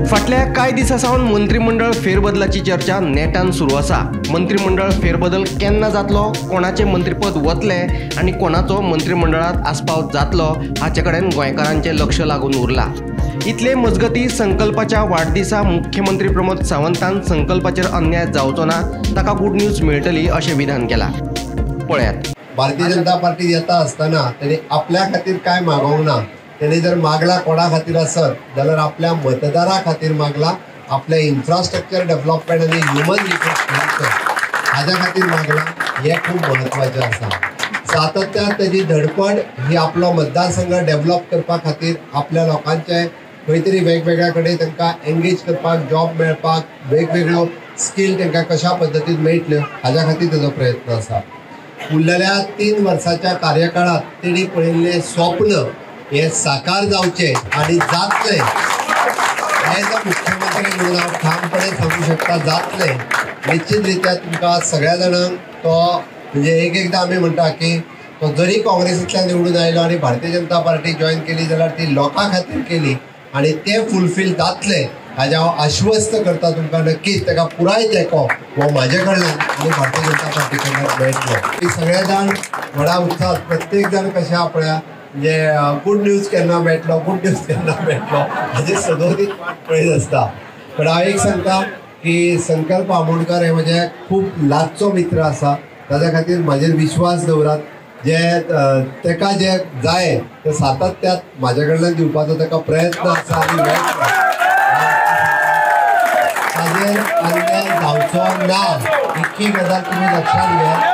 फाटल्या कांय दिसां सावन मंत्रीमंडळ फेरबदलाची चर्चा नेटान सुरू आसा. मंत्रीमंडळ फेरबदल केन्ना जातलो, कोणाचें मंत्रीपद वतलें आनी कोणाचो मंत्रीमंडळांत आस्पाव जातलो हाचे कडेन गोंयकारांचें लक्ष लागून उरलां. इतले मजगती संकल्पाच्या वाडदिसा मुख्यमंत्री प्रमोद सावंतान संकल्पाचेर अन्याय जावचो ना, ताका गुड न्यूज मेळटली अशें विधान केलां. पळयात. भारतीय जनता पार्टी येता आसतना तेणी आपल्या खातीर कांय मागोवंक ना. तेणी जर मागला कोणा खातीर आसत जाल्यार आपल्या मतदारा खातीर मागला, आपल्या इन्फ्रास्ट्रक्चर डेव्हलपमेंट आनी ह्युमन रिसोर्स हाज्या खातीर मागला. हें खूब म्हत्वाचें आसा. सातत्यान तेजी धडपड ही आपलो मतदारसंघ डेव्हलप करपा खातीर, आपल्या लोकांचे खंय तरी वेगवेगळ्या कडेन तांकां एंगेज करपाक, जॉब मेळपाक, वेगवेगळ्यो स्कील तांकां कशा पद्दतीन मेळटल्यो हाज्या खातीर तेजो प्रयत्न आसा. उरलेल्या 3 वर्साच्या कार्यकाळात तेणी पळयल्लें स्वप्न हे साकार जावचें आनी जातलें एज अ मुख्यमंत्री म्हणून हांव ठामपणे सांगू शकता, जातलें. निश्चित रित्या तुमकां सगळ्या जाणांक तो म्हणजे एक एकदां आमी म्हणटा की तो जरी काँग्रेसींतल्यान निवडून आयलो आनी भारतीय जनता पार्टी जॉयन केली जाल्यार ती लोकां खातीर केली आनी तें फुलफील जातलें हाजें हांव आश्वस्त करता तुमकां. नक्कीच ताका पुराय तेंको हो म्हाजे कडल्यान आनी भारतीय जनता पार्टी कडल्यान मेळटलो. सगळे जाण व्हडा उत्साहात, प्रत्येक जाण कशें आपल्या म्हणजे गुड न्यूज केन्ना मेळटलो, गुड न्यूज केन्ना मेळटलो हाजी सदोदीत वाट पळयत आसता. पण हांव एक सांगता की संकल्प आमोणकर हे म्हजे खूब लागचो मित्र आसा. ताज्या खातीर म्हाजेर विश्वास दवरात. जे ताका जे जाय ते सातत्यात म्हाज्या कडल्यान दिवपाचो ताका प्रयत्न आसा आनी ताजेर अन्याय जावचो ना इतकी गजाल तुमी लक्षात घेयात.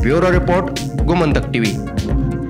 Bureau report, Gomantak TV.